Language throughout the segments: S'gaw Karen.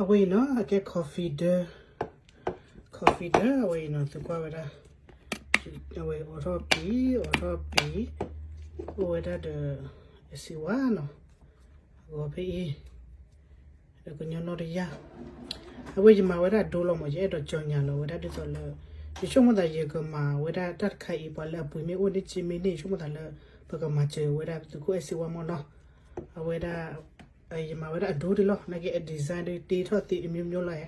အဝဲအံၤနီၤ အကဲ coffee ဒၢ coffee ဒၢ အဝဲအံၤနီၤ သုကွၢ်ဝဲဒၣ် အဝဲအိးထီၣ်ပံၤ အိးထီၣ်ပံၤ အိၣ်ဝဲဒၣ်ဒီး အစံးဝါနီၤ အဂီၤဖဲအံၤ ဒီးကညီနီၣ်တယၢ် အဝဲယမၤဝဲဒၣ်အဒိလီၤမး ယအဲၣ်ဒိးကြော်ညာလီၤဝဲဒၣ်ဒ်သိးလၢ ယဆိကမိၣ်သးယကမၤဝဲဒၣ်တၢ်တခါအံၤ ပှၤလၢအပှ့ၤမ့ၢ်အိၣ်န့ၣ် က့မ့ၢ်န့ၣ် ယဆိကမိၣ်သးလၢ ပကမၤစၢၤဝဲဒၣ်သုးခိၣ်အဲၣ်စ့ဝါမ့ၢ်နီၤ အဝဲဒၣ် ယမၤဝဲဒၣ်အဒိဒ်လီၤ နာ်က့အ design ဒ်တ့ထီၣ်သ့အမျိုးမျိုးလီၤ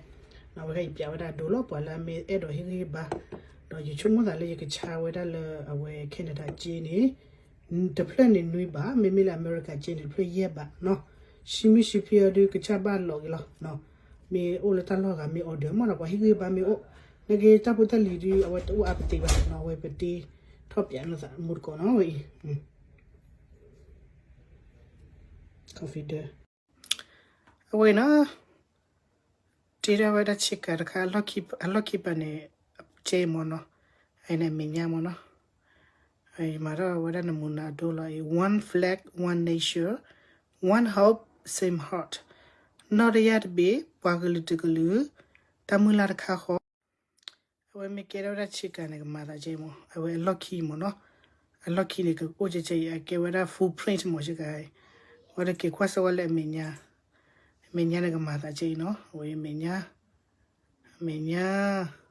ဧါ အဝဲဒၣ်ယပျးဝဲဒၣ်အဒိလီၤ ပှၤလၢအမ့ၢ်အဲၣ်ဒိးဟ့ၣ်ဂံၢ်ဟ့ၣ်ဘါ ဒီးယဆိကမိၣ်သးလၢယကဆါဝဲဒၣ်လၢအဝဲ Canada က့န့ၣ် တဖျၢၣ်န့ၣ်နွံဘး မ့မ့ၢ်လၢအမဲရကၤက့န့ၣ် တဖျၢၣ်ယဲၢ်ဘးနီၤ ဆံမုၢ်ဆံဖံအီၤဒုးကစၢ်ဘၣ်လီၤက့ၤလီၤ မ့ၢ်အိၣ်လၢတၢ်လီၢ်ဂၤမ့ၢ် order မ့ၢ်နီၤ ပှၤဟ့ၣ်ဂံၢ်ဟ့ၣ်ဘါမ့ၢ်အိၣ် နာ်က့တၢ်ဖိတၢ်လံၤဒုး အဝဲတအိၣ်အါပသ့ဘၣ်နီၤ အဝဲပတ့ထီၣ်ပျးနီၤသးမူတကိးနီၤ အဝဲအံၤ confident အဝဲနီၤ တ့ထီၣ်ဝဲဒၣ်ဆ့ကၤတခါ အလီၢ်ခံပၤန့ၣ် ကဲမ့ၢ်နီၤ အန့ၣ်အမဲာ်ညါမ့ၢ်နီၤ ယမၤထီၣ်ဝဲဒၣ်နမူနၤအဒိလီၤအံၤ one flag, one nation, one hope, same heart နီၣ်တယၢ်တဘ့ၣ် ပှၤကလုာ်တကလုာ် တၢ်မုၢ်လၢ်တခါဃီ အဝဲမ့ၢ်ကဲထီၣ်ဝဲဒၣ်ဆ့ကၤန့ၣ် ကမၤသးကဲမ့ၢ် အဝဲအလီၢ်ခံမ့ၢ်နီၤ အလီၢ်ခံန့ၣ် ကအိၣ်ကဲကဲအံၤ အကဲဝဲဒၣ် full print မ့ၢ်ဆ့ကၤ ဝဲဒၣ်က့ၤကွၢ်စၢၤဝဲလၢအမဲာ်ညါ အမဲာ်ညါန့ၣ်ကမၤသးကဲအံၤနီၤ အဝဲအမဲာ်ညါ အမဲာ်ညါ